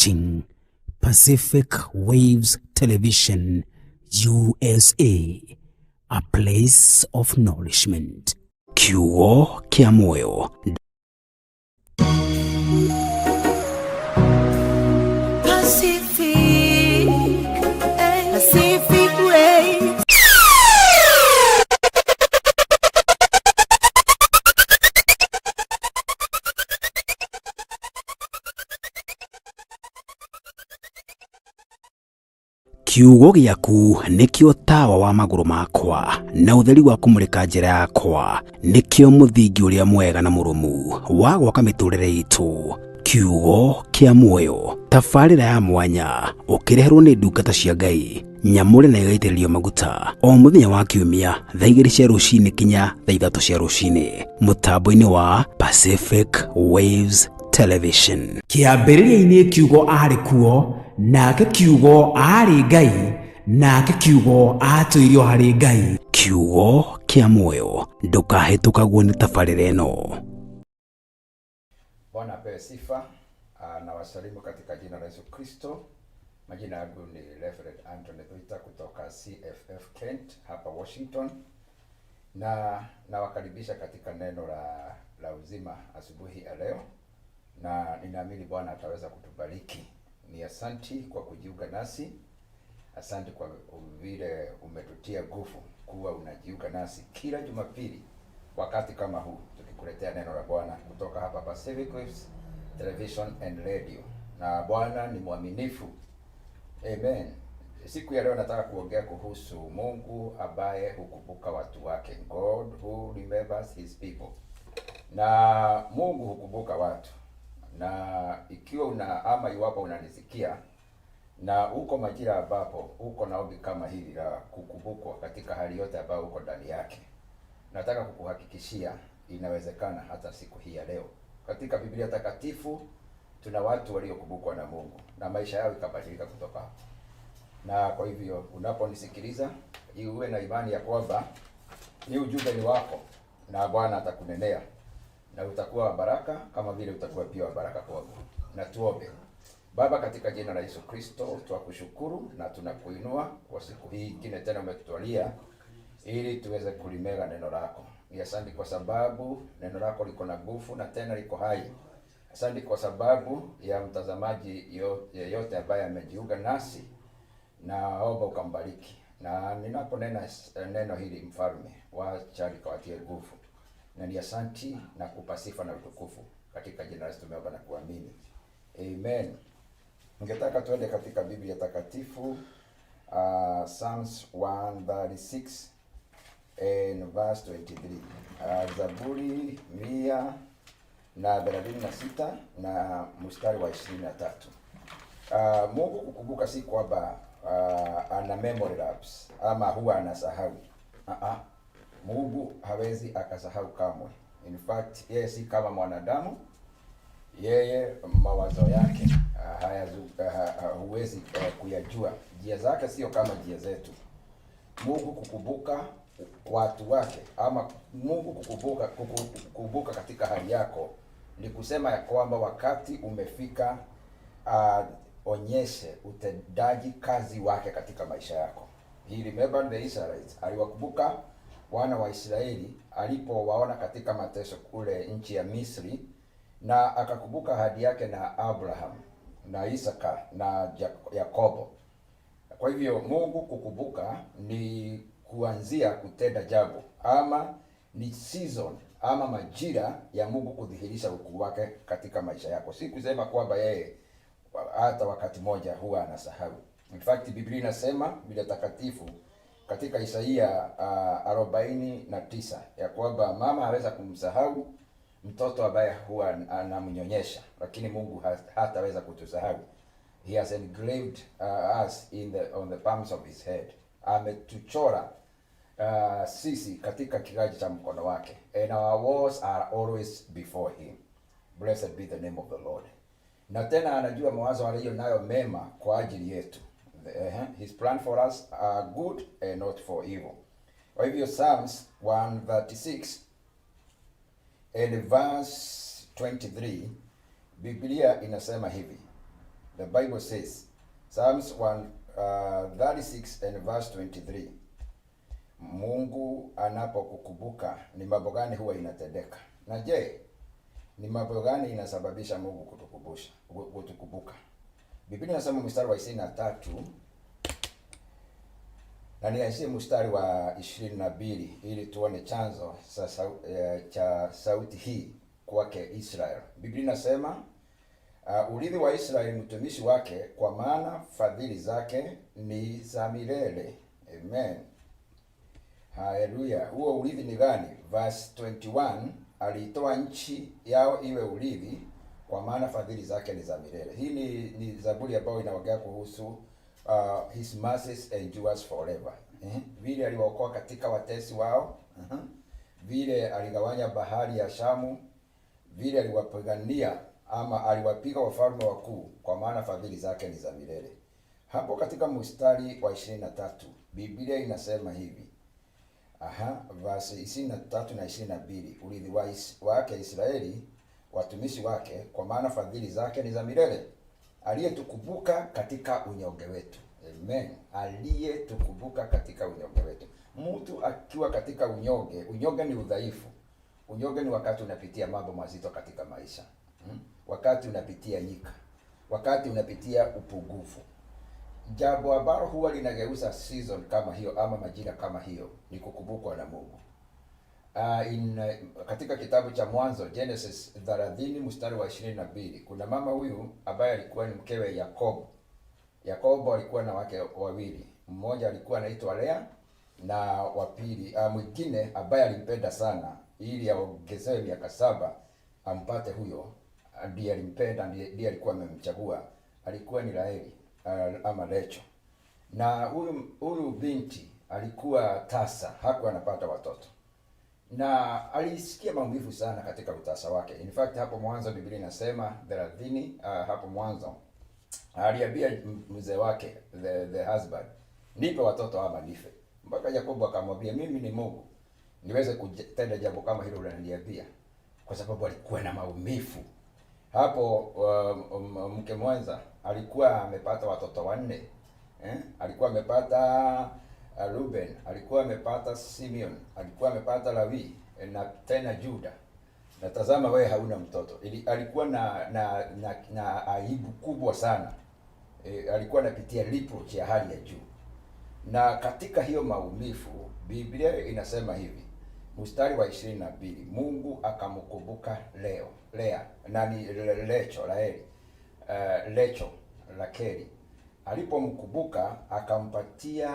watching Pacific Waves Television USA, a place of nourishment. Kiugo kĩa muoyo. Pacific, Pacific Waves. Kiugo gĩaku nĩkĩo tawa wa magũrũ makwa na ũtheri wa kũmũrĩka njĩra yakwa, nĩkĩo mũthingi ũrĩa mwega na mũrũmu wa gwaka mĩtũrĩre itũ. Kiugo kĩa muoyo, tabarĩra ya mwanya ũkĩreherwo nĩ ndungata cia Ngai nyamũre na ĩgaitĩrĩrio maguta o mũthenya wa kiumia thaa 2 cia rũcinĩ kinya thaa 3 cia rũcinĩ mũtambo-inĩ wa Pacific Waves Television. Kĩambĩrĩria-inĩ kiugo arĩ kuo, nake kiugo aarĩ Ngai, nake kiugo aatũirio harĩ Ngai. Kiugo kĩa muoyo, ndũkahĩtũkagwo nĩ tabarĩra ĩno. Bwana apewe sifa. Na wasalimu katika jina la Yesu Kristo. Majina yangu ni Reverend Anthony Thuita kutoka CFF Kent hapa Washington, na nawakaribisha katika neno la uzima asubuhi ya leo, na ninaamini Bwana ataweza kutubariki. Ni asanti kwa kujiunga nasi, asanti kwa vile umetutia nguvu kuwa unajiunga nasi kila Jumapili wakati kama huu, tukikuletea neno la Bwana kutoka hapa Pacific Waves Television and Radio. Na Bwana ni mwaminifu. Amen. Siku ya leo nataka kuongea kuhusu Mungu ambaye hukumbuka watu wake. God who remembers his people. Na Mungu hukumbuka watu. Na ikiwa una ama iwapo unanisikia na uko majira ambapo uko na ombi kama hili la kukumbukwa katika hali yote ambayo uko ndani yake, nataka kukuhakikishia inawezekana hata siku hii ya leo. Katika Biblia Takatifu tuna watu waliokumbukwa na Mungu na maisha yao ikabadilika kutoka hapo. Na kwa hivyo unaponisikiliza, uwe na imani ya kwamba hii ujumbe ni wako na Bwana atakunenea na utakuwa wa baraka kama vile utakuwa pia wa baraka kwangu. Na tuombe. Baba, katika jina la Yesu Kristo twakushukuru na tunakuinua kwa siku hii nyingine tena umetutwalia ili tuweze kulimega neno lako. Ni asante kwa sababu neno lako liko na nguvu na tena liko hai. Asante kwa sababu ya mtazamaji yeyote ambaye amejiunga nasi, naomba ukambariki. Na ninaponena neno hili mfalme, wacha likawatie nguvu. Na ni asanti na kupa sifa na utukufu katika jina la Yesu tumeomba na kuamini. Amen. Ningetaka tuende katika Biblia Takatifu, Psalms 136 and verse 23. Zaburi 136 na mstari wa 23. Mungu kukumbuka si kwamba ana memory lapse ama huwa anasahau. Mungu hawezi akasahau kamwe. In fact, yeye si kama mwanadamu. Yeye mawazo yake huwezi kuyajua. Njia zake sio kama njia zetu. Mungu kukumbuka watu wake ama Mungu kukumbuka katika hali yako ni kusema ya kwamba wakati umefika, onyeshe utendaji kazi wake katika maisha yako. He remembered the Israelites. Aliwakumbuka wana wa Israeli alipowaona katika mateso kule nchi ya Misri, na akakumbuka ahadi yake na Abraham na Isaka na Yakobo. Kwa hivyo Mungu kukumbuka ni kuanzia kutenda jambo, ama ni season ama majira ya Mungu kudhihirisha ukuu wake katika maisha yako. Si kusema kwamba yeye hata wakati moja huwa anasahau. In fact, Biblia inasema, Biblia Takatifu katika Isaia 49 ya kwamba mama haweza kumsahau mtoto ambaye huwa anamnyonyesha, lakini Mungu hataweza kutusahau. He has engraved us on the palms of his head. Ametuchora sisi katika kiganja cha mkono wake. And our wars are always before him. Blessed be the name of the Lord. Na tena anajua mawazo aliyo nayo mema kwa ajili yetu. His plan for us are good and not for evil. Kwa hivyo Psalms 136 and verse 23, Biblia inasema hivi: The Bible says, Psalms 136 and verse 23. Mungu anapokukumbuka ni mambo gani huwa inatendeka? Na je, ni mambo gani inasababisha Mungu kutukumbusha, kutukumbuka? Biblia inasema mstari wa 23 na nianzie mstari wa 22 ili tuone chanzo cha sauti hii kwake Israel. Biblia inasema urithi wa Israeli mtumishi wake, kwa maana fadhili zake ni za milele. Amen. Haleluya. Huo urithi ni gani? Verse 21, aliitoa nchi yao iwe urithi, kwa maana fadhili zake ni za milele. Hii ni zaburi ambayo inaongea kuhusu his mercies endures forever. Vile aliwaokoa katika watesi wao. Vile aligawanya bahari ya Shamu, vile aliwapigania ama aliwapiga wafalme wakuu, kwa maana fadhili zake ni za milele. Hapo katika mstari wa 23 Biblia inasema hivi. Aha, verse 23 na 22, urithi wake Israeli watumishi wake, kwa maana fadhili zake ni za milele, aliyetukumbuka katika unyonge wetu. Amen. Aliyetukumbuka katika unyonge wetu. Mtu akiwa katika unyonge, unyonge ni udhaifu. Unyonge ni wakati unapitia mambo mazito katika maisha. Wakati unapitia nyika, wakati unapitia upungufu. Jambo ambalo huwa linageuza season kama hiyo ama majira kama hiyo ni kukumbukwa na Mungu. Katika kitabu cha Mwanzo, Genesis 30 mstari wa 22, kuna mama huyu ambaye alikuwa ni mkewe Yakobo. Yakobo alikuwa na wake wawili, mmoja alikuwa anaitwa Lea na wa pili mwingine ambaye alimpenda sana ili aongezewe miaka 7 ampate huyo, ndiye alimpenda, ndiye alikuwa amemchagua, alikuwa ni Raheli ama Rachel. Na huyu binti alikuwa tasa, hakuwa anapata watoto na alisikia maumivu sana katika utasa wake. In fact, hapo mwanzo Biblia inasema 30, hapo mwanzo aliambia mzee wake, the husband, nipe watoto ama nife. Mpaka Yakobo akamwambia, mimi ni Mungu, niweze kutenda jambo kama hilo unaniambia? Kwa sababu alikuwa na maumivu. Hapo mke mwenza alikuwa amepata watoto wanne. Alikuwa amepata Ruben, alikuwa amepata Simeon, alikuwa amepata Lawi na tena Juda. Na tazama wewe hauna mtoto. Alikuwa na aibu kubwa sana. Alikuwa anapitia reproach ya hali ya juu. Na katika hiyo maumivu Biblia inasema hivi, mstari wa 22, Mungu akamkumbuka leo Lea, nani Lecho, Raheli, Lecho, Rakeli. Alipomkumbuka akampatia,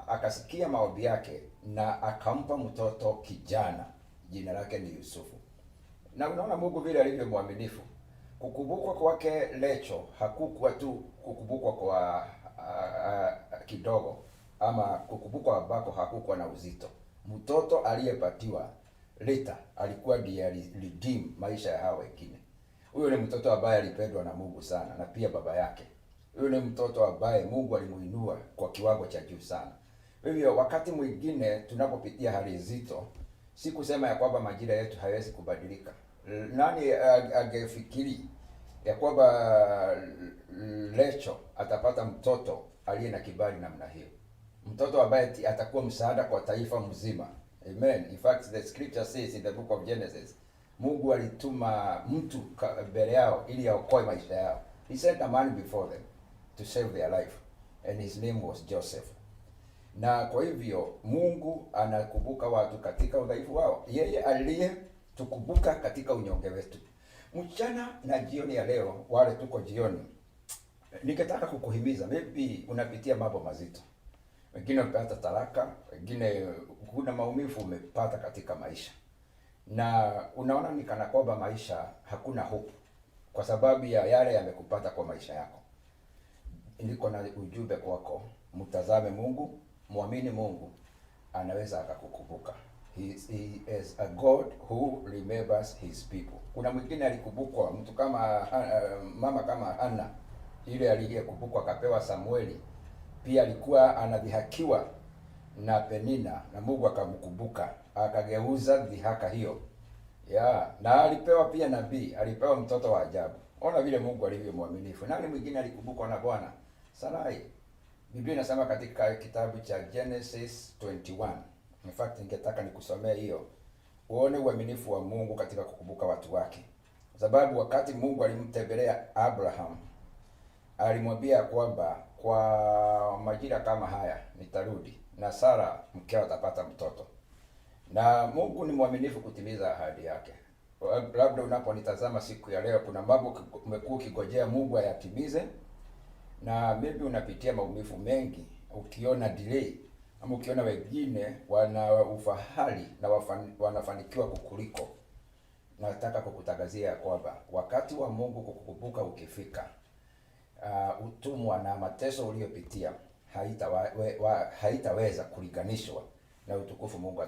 akasikia maombi yake na akampa mtoto kijana, jina lake ni Yusufu. Na unaona Mungu vile alivyo mwaminifu. Kukumbukwa kwake Lecho hakukuwa tu kukumbukwa kwa kidogo ama kukumbukwa ambako hakukuwa na uzito. Mtoto aliyepatiwa Lita alikuwa ndiye aliredeem maisha ya hawa wengine. Huyo ni mtoto ambaye alipendwa na Mungu sana na pia baba yake. Huyo ni mtoto ambaye Mungu alimuinua kwa kiwango cha juu sana. Hivyo wakati mwingine tunapopitia hali nzito, si kusema ya kwamba majira yetu hayawezi kubadilika. Nani angefikiri ya kwamba Lecho atapata mtoto aliye na kibali namna hiyo? Mtoto ambaye atakuwa msaada kwa taifa mzima. Amen. In fact, the scripture says in the book of Genesis, Mungu alituma mtu mbele yao ili aokoe maisha yao. He sent a man before them to save their life, and his name was Joseph. Na kwa hivyo Mungu anakumbuka watu katika udhaifu wao. Yeye aliyetukumbuka katika unyonge wetu. Mchana na jioni ya leo, wale tuko jioni, ningetaka kukuhimiza, maybe unapitia mambo mazito. Wengine wamepata talaka, wengine kuna maumivu umepata katika maisha. Na unaona ni kana kwamba maisha hakuna hope kwa sababu ya yale yamekupata kwa maisha yako. Niko na ujumbe kwako, mtazame Mungu, muamini Mungu, anaweza akakukumbuka. He is a God who remembers his people. Kuna mwingine alikumbukwa, mtu kama mama kama Hana, ile aliyekumbukwa akapewa Samueli. Pia alikuwa anadhihakiwa na Penina na Mungu akamkumbuka, akageuza dhihaka hiyo. Yeah, na alipewa pia nabii, alipewa mtoto wa ajabu. Ona vile Mungu alivyo mwaminifu. Nani mwingine alikumbukwa na Bwana? Sarai. Biblia inasema katika kitabu cha Genesis 21. In fact, ningetaka nikusomee hiyo uone uaminifu wa Mungu katika kukumbuka watu wake, sababu wakati Mungu alimtembelea Abraham alimwambia kwamba kwa majira kama haya nitarudi na Sara mkeo atapata mtoto. Na Mungu ni mwaminifu kutimiza ahadi yake. Labda unaponitazama siku ya leo, kuna mambo umekuwa ukigojea Mungu ayatimize, na maybe unapitia maumivu mengi, ukiona delay ama ukiona wengine wana ufahari na wanafanikiwa kukuliko. Nataka kukutangazia ya kwamba wakati wa Mungu kukukumbuka ukifika, utumwa na mateso uliyopitia haitaweza kulinganishwa na utukufu Mungu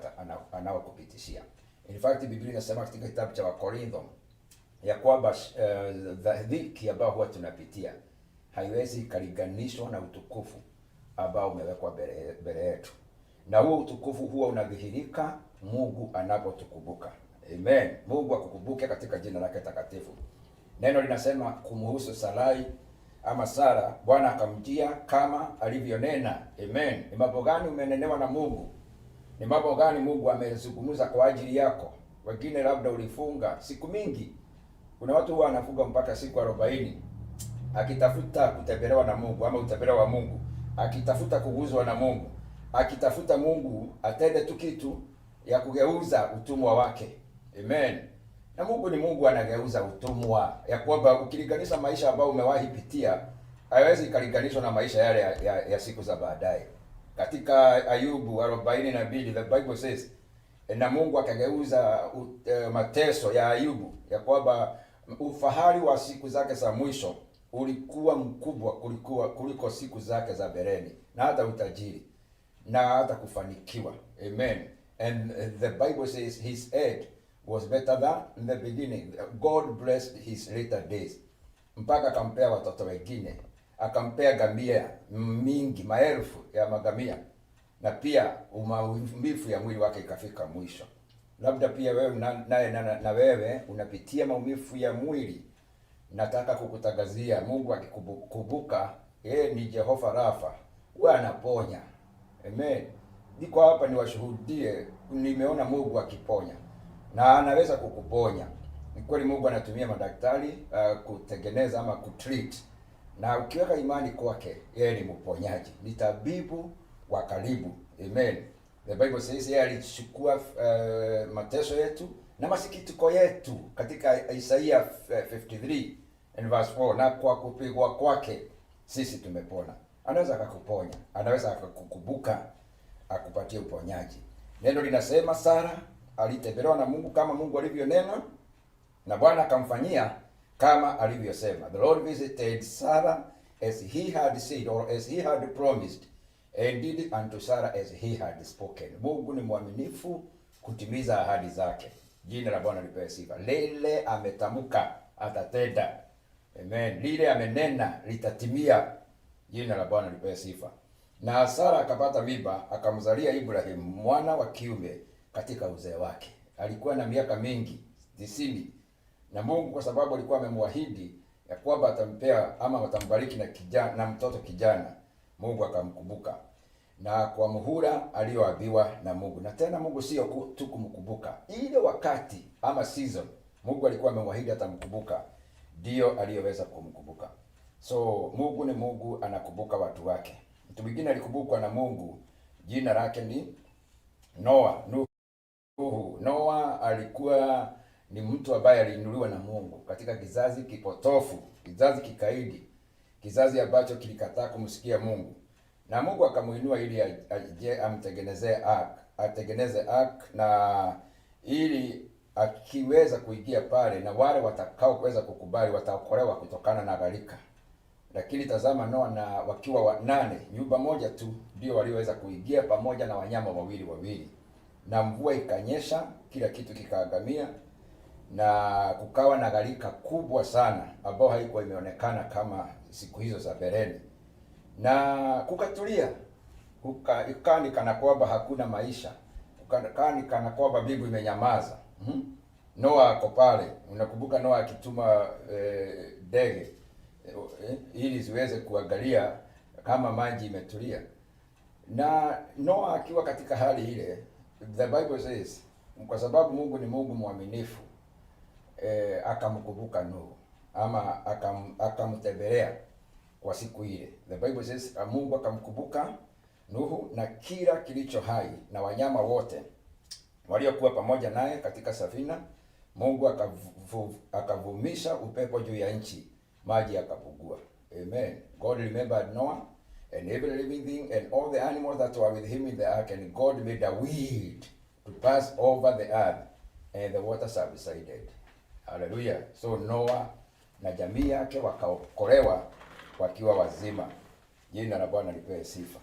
anaokupitishia. In fact, Biblia inasema katika kitabu cha Wakorintho ya kwamba dhiki ambayo huwa tunapitia haiwezi ikalinganishwa na utukufu ambao umewekwa mbele yetu, na huo utukufu huwa unadhihirika Mungu anapotukumbuka. Amen. Mungu akukumbuke katika jina lake takatifu. Neno linasema kumhusu Sarai ama Sara, Bwana akamjia kama alivyonena. Amen. Ni mambo gani umenenewa na Mungu? Ni mambo gani Mungu amezungumza kwa ajili yako? Wengine labda ulifunga siku mingi. Kuna watu huwa wanafunga mpaka siku 40 akitafuta kutembelewa na Mungu ama utembelewa wa Mungu, akitafuta kuguzwa na Mungu, akitafuta Mungu atende tu kitu ya kugeuza utumwa wake. Amen. Na Mungu ni Mungu anageuza utumwa, ya kwamba ukilinganisha maisha ambayo umewahi pitia haiwezi ikalinganishwa na maisha yale ya siku za baadaye. Katika Ayubu 42, the Bible says, na Mungu akageuza mateso ya Ayubu, ya kwamba ufahari wa siku zake za mwisho ulikuwa mkubwa kuliko siku zake za mbeleni, na hata utajiri na hata kufanikiwa. Amen. And the Bible says his end was better than in the beginning. God blessed his later days. Mpaka akampea watoto wengine, akampea gamia mingi, maelfu ya magamia, na pia maumivu ya mwili wake ikafika mwisho. Labda pia wewe na wewe unapitia maumivu ya mwili. Nataka kukutangazia Mungu akikukumbuka, yeye ni Jehova Rafa, huwa anaponya. Amen. Niko hapa niwashuhudie, nimeona Mungu akiponya na anaweza kukuponya. Ni kweli Mungu anatumia madaktari kutengeneza ama kutreat, na ukiweka imani kwake, yeye ni mponyaji, ni tabibu wa karibu. Amen. The Bible says yeye alichukua mateso yetu na masikitiko yetu katika Isaia 53 and verse 4, na kwa kupigwa kwake sisi tumepona. Anaweza akakuponya, anaweza akakukumbuka, akupatie uponyaji. Neno linasema Sara alitembelewa na Mungu kama Mungu alivyonena, na Bwana akamfanyia kama alivyosema. The Lord visited Sarah as he had said or as he had promised and did unto Sarah as he had spoken. Mungu ni mwaminifu kutimiza ahadi zake. Jina la Bwana lipewe sifa. Lile ametamka atatenda. Amen. Lile amenena litatimia. Jina la Bwana lipewe sifa. Na Sara akapata mimba akamzalia Ibrahim mwana wa kiume katika uzee wake. Alikuwa na miaka mingi 90, na Mungu kwa sababu alikuwa amemwahidi ya kwamba atampea ama atambariki na kijana na mtoto kijana, Mungu akamkumbuka na kwa muhula aliyoambiwa na Mungu. Na tena Mungu sio tu kumkumbuka, ile wakati ama season Mungu alikuwa amemwahidi atamkumbuka, ndio aliyoweza kumkumbuka. So Mungu ni Mungu, anakumbuka watu wake. Mtu mwingine alikumbukwa na Mungu, jina lake ni Noa, Nuhu. Noa alikuwa ni mtu ambaye aliinuliwa na Mungu katika kizazi kipotofu, kizazi kikaidi, kizazi ambacho kilikataa kumsikia Mungu, na Mungu akamuinua ili aje amtengenezee ark, atengeneze ark, na ili akiweza kuingia pale na wale watakao kuweza kukubali wataokolewa kutokana na gharika. Lakini tazama, Noa na wakiwa wanane, nyumba moja tu ndio walioweza kuingia pamoja na wanyama wawili wawili, na mvua ikanyesha, kila kitu kikaangamia, na kukawa na gharika kubwa sana ambayo haikuwa imeonekana kama siku hizo za mbeleni, na kukatulia, ikawa ni kana kwamba hakuna maisha, kukaa ni kana kwamba mbingu imenyamaza. Noa ako pale. Unakumbuka Noa akituma ndege ili ziweze kuangalia kama maji imetulia. Na Noa akiwa katika hali ile, the Bible says, kwa sababu Mungu ni Mungu mwaminifu, akamkumbuka Nuhu ama akamtembelea kwa siku ile. The Bible says Mungu akamkumbuka Nuhu na kila kilicho hai na wanyama wote waliokuwa pamoja naye katika safina. Mungu akavumisha upepo juu ya nchi, maji yakapungua. Amen. God remembered Noah and every living thing and all the animals that were with him in the ark, and God made a wind to pass over the earth, and the water subsided. Hallelujah. So Noah na jamii yake wakaokolewa wakiwa wazima. Jina la Bwana lipewe sifa.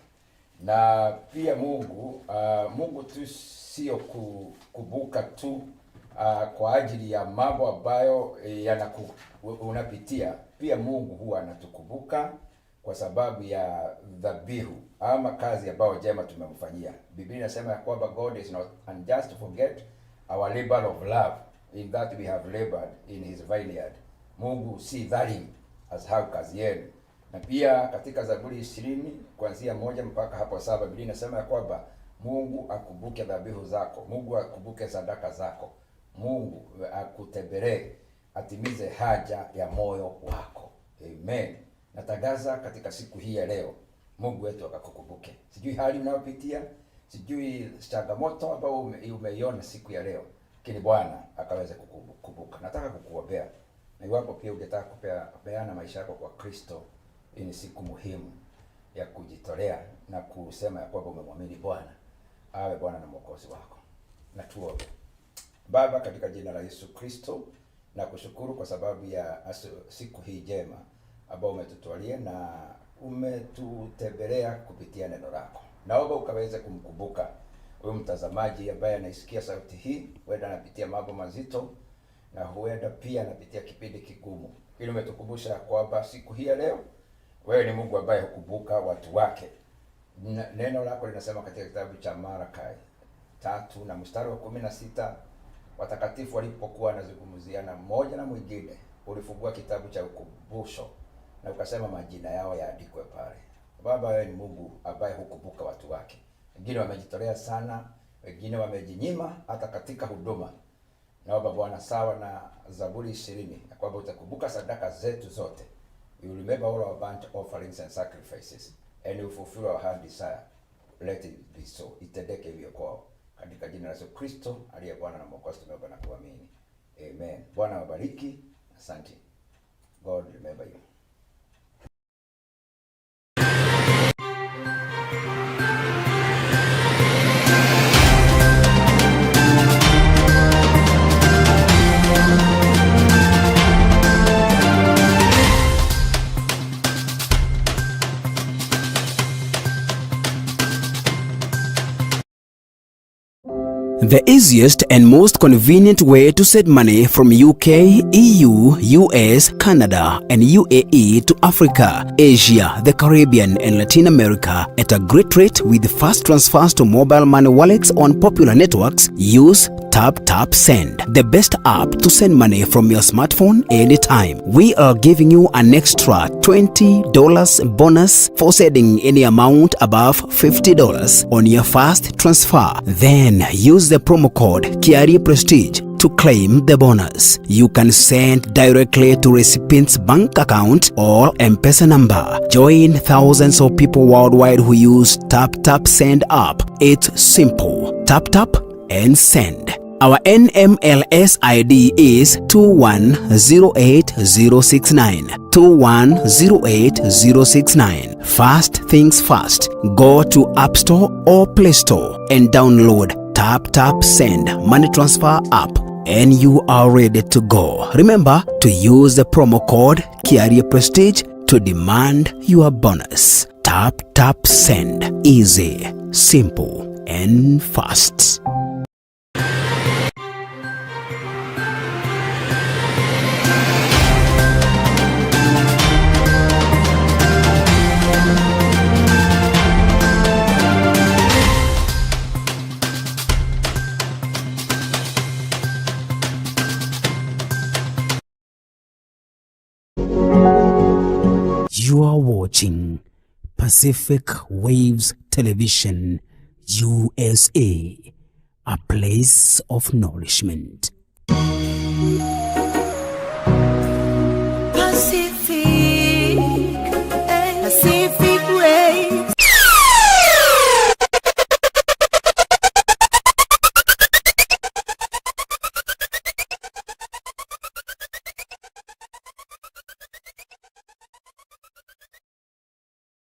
Na pia Mungu tu sio kukumbuka tu kwa ajili ya mambo ambayo unapitia. Pia Mungu huwa anatukumbuka kwa sababu ya dhabihu ama kazi ambayo jema tumemfanyia. Biblia inasema ya kwamba God is not unjust to forget our labor of love in that we have labored in his vineyard. Mungu si dhalimu asahau kazi yenu. Na pia katika Zaburi 20 kuanzia 1 mpaka hapo 7, Biblia inasema ya kwamba Mungu akumbuke dhabihu zako, Mungu akumbuke sadaka zako, Mungu akutembelee, atimize haja ya moyo wako. Amen. Natangaza katika siku hii ya leo, Mungu wetu akakukumbuke. Sijui hali unayopitia, sijui changamoto ambayo umeiona siku ya leo, lakini Bwana akaweze kukukumbuka. Nataka kukuombea, na iwapo pia ungetaka kupeana maisha yako kwa Kristo, hii ni siku muhimu ya kujitolea na kusema ya kwamba umemwamini Bwana awe Bwana na Mwokozi wako. Na tuombe. Baba, katika jina la Yesu Kristo, nakushukuru kwa sababu ya siku hii njema ambayo umetutwalia na umetutembelea kupitia neno lako. Naomba ukaweze kumkumbuka huyu mtazamaji ambaye anaisikia sauti hii, huenda anapitia mambo mazito na huenda pia anapitia kipindi kigumu. Ili umetukumbusha kwamba siku hii ya leo wewe ni Mungu ambaye hukumbuka watu wake. Neno lako linasema katika kitabu cha Malaki 3 na mstari wa 16, watakatifu walipokuwa wanazungumziana mmoja na mwingine, ulifungua kitabu cha ukumbusho na ukasema majina yao yaandikwe pale. Baba, wewe ni Mungu ambaye hukumbuka watu wake. Wengine wamejitolea sana, wengine wamejinyima hata katika huduma. Naomba Bwana, sawa na Zaburi 20, ya kwamba utakumbuka sadaka zetu zote. You remember all our burnt offerings and sacrifices, and you fulfill our heart desire. Let it be so. Itendeke hivyo kwao. Katika jina la Yesu Kristo aliye Bwana na Mwokozi tumeomba na kuamini. Amen. Bwana awabariki. Asante. God remember you. The easiest and most convenient way to send money from UK, EU, US, Canada, and UAE to Africa, Asia, the Caribbean, and Latin America at a great rate with fast transfers to mobile money wallets on popular networks, use Tap Tap Send, the best app to send money from your smartphone anytime. We are giving you an extra $20 bonus for sending any amount above $50 on your first transfer. Then use the promo code Kiarie Prestige to claim the bonus. You can send directly to recipient's bank account or M-Pesa number. Join thousands of people worldwide who use Tap Tap Send app. It's simple. Tap tap and send. Our NMLS ID is 2108069. 2108069. First things first, go to App Store or Play Store and download Tap Tap Send Money Transfer app, and you are ready to go. Remember to use the promo code Kiarie Prestige to demand your bonus. Tap Tap Send. Easy, simple, and fast. You are watching Pacific Waves Television USA, a place of nourishment.